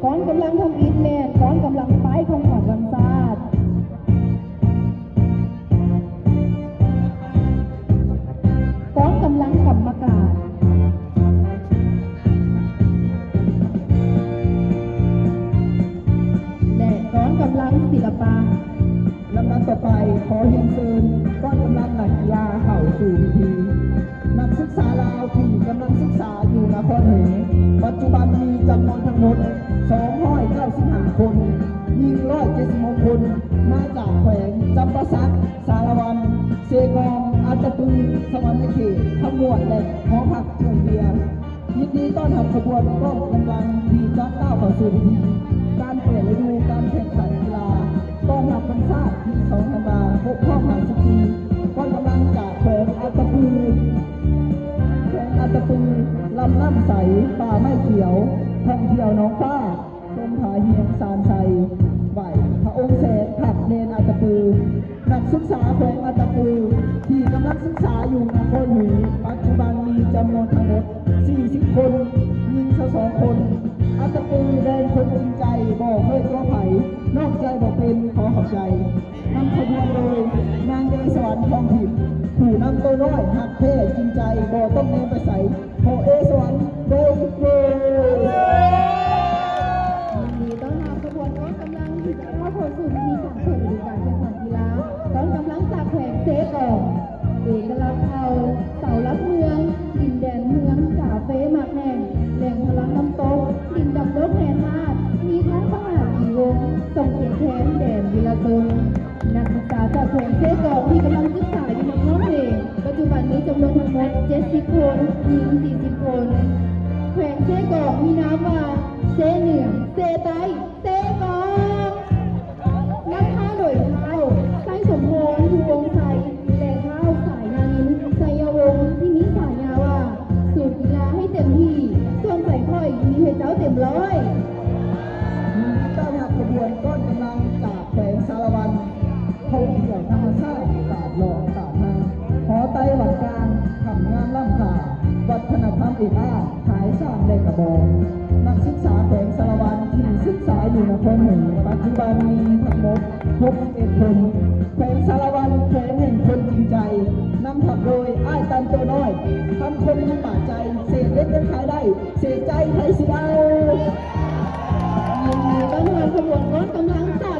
ກອງກຳລັງທຳອິດແມ່ນກອງກຳລັງປ້າຍຂອງຂວັນວັນຊາດ. ກອງກຳລັງກຳມະການ ແລະ ກອງກຳລັງສິລະປະ. ລຳດັບຕໍ່ໄປ, ຂໍຮຽນເຊີນກອງກຳລັງນັກກິລາເຂົ້າສູ່ເວທີ. ນັກສຶກສາລາວທີ່ກຳລັງສຶກສາຢູ່ນະຄອນເຫງ ປັດຈຸບັນມີຈຳນວນທັງໝົດສອງຮ້ອຍເກົ້າສິບຫ້າຄົນ, ຍິງຮ້ອຍເຈັດສິບຫົກຄົນ, ມາຈາກແຂວງຈຳປາສັກ, ສາລະວັນ, ເຊກອງ, ອັດຕະປື, ສະຫວັນນະເຂດ, ຄຳມ່ວນ ແລະ ຫໍພັກເທື່ອງເບຍ. ຍິນດີຕ້ອນຮັບຂະບວນກອງກຳລັງທີ່ຈະກ້າວເຂົ້າສູ່ພິທີການເປີດລະດູການແຂ່ງຂັນກິລາ ຕ້ອນຮັບວັນຊາດທີສອງທັນວາ ຄົບຮອບຫ້າສິບປີ. ກອງກຳລັງຈາກແຂວງອັດຕະປື, ແຂວງອັດຕະປື, ລຳນ້ຳໃສ, ປ່າໄມ້ຂຽວ, ທ່ອງທ່ຽວໜອງຟ້າ, ຊົມຜາຮຽງຊານໄຊ, ໄຫວ້ພະອົງແສນ, ພັກແດນອັດຕະປື. ນັກສຶກສາແຂວງອັດຕະປືທີ່ກຳລັງສຶກສາຢູ່ນະຄອນເຫງ ປັດຈຸບັນມີຈຳນວນທັງໝົດສີ່ສິບຄົນ, ຍິງຊາວສອງຄົນ. ອັດຕະປືແດນຄົນຈິງໃຈ ບໍ່ເຄີຍຕົວະໃຜ, ນອກໃຈບໍ່ເປັນ ຂໍຂອບໃຈ. ນຳຂະບວນໂດຍ ນາງເອສະຫວັນ ທອງທິບ, ຜູ້ນຳໂຕນ້ອຍ ຮັກແທ້ຈິງໃຈ ບໍ່ຕ້ອງແນມໄປໃສ. ຂໍເອສະຫວັນ ເດີໂກ. ຍິນດີຕ້ອນຮັບຂະບວນກອງກຳລັງທີ່ຈະກ້າວເຂົ້າສູ່ພິທີການເປີດລະດູການແຂ່ງຂັນກິລາ. ກອງກຳລັງຈາກແຂວງເຊກອງ, ເອກະລັກເຜົ່າ, ເສົາຫຼັກເມືອງ, ດິນແດນເມືອງ, ກາເຟໝາກແໜ່ງ, ແຫຼ່ງພະລັງນ້ຳຕົກ, ດິນດຳດົກແຮ່ທາດ, ມີທ້ອງພະຫາດອີວົງ, ສົ່ງເສຍງແຄນແດນວິລະຊົນ. ນັກສຶກສາຈາກແຂວງເຊກອງທີ່ກຳລັງສຶກສາຢູ່ນະຄອນເຫງ ປັດຈຸບັນມີຈຳນວນທັງໝົດເຈັດສິບຄົນ, ຍິງສີ່ສິບຄົນ. ແຂວງເຊກອງມີນາມວ່າ ເຊເໜືອ, ເຊໃຕ້, ເຊກອງ. ນຳພາໂດຍທ້າວ ໄຊສົມພອນ ພູວົງໄຊ ແລະ ທ້າວ ສາຍນາລິນ ໄຊຍະວົງ ທີ່ມີສາຍາວ່າ ສູ້ກິລາໃຫ້ເຕັມທີ່, ສ່ວນໃຈຂ້ອຍມີໃຫ້ເຈົ້າເຕັມຮ້ອຍ. ຍິນດີຕ້ອນຮັບຂະບວນກອງກຳລັງຈາກ ແຂວງສາລະວັນ ທ່ອງທ່ຽວທຳມະຊາດ ຕາດຫຼອງຕາດຮັງ ຫໍໄຕ້ວັດກາງ ຖ້ຳງາມລ້ຳຄ່າ ວັດທະນະທຳເອກອາດ ຂາຍສ້າງແລະກະບອງ. ນັກສຶກສາແຂວງສາລະວັນທີ່ສຶກສາຢູ່ນະຄອນເຫງ ປັດຈຸບັນມີທັງໝົດຫົກສິບເອັດຄົນ. ແຂວງສາລະວັນ ແຂວງແຫ່ງຄົນຈິງໃຈ ນຳທັບໂດຍອ້າຍຕັນໂຕນ້ອຍ ທຳຄົນມີປາກໃຈ ເສດເຫຼັກຍັງຂາຍໄດ້ ເສດໃຈໃຜຊິເອົາ. ຍິນດີຕ້ອນຮັບຂະບວນກອງກຳລັງຈາກ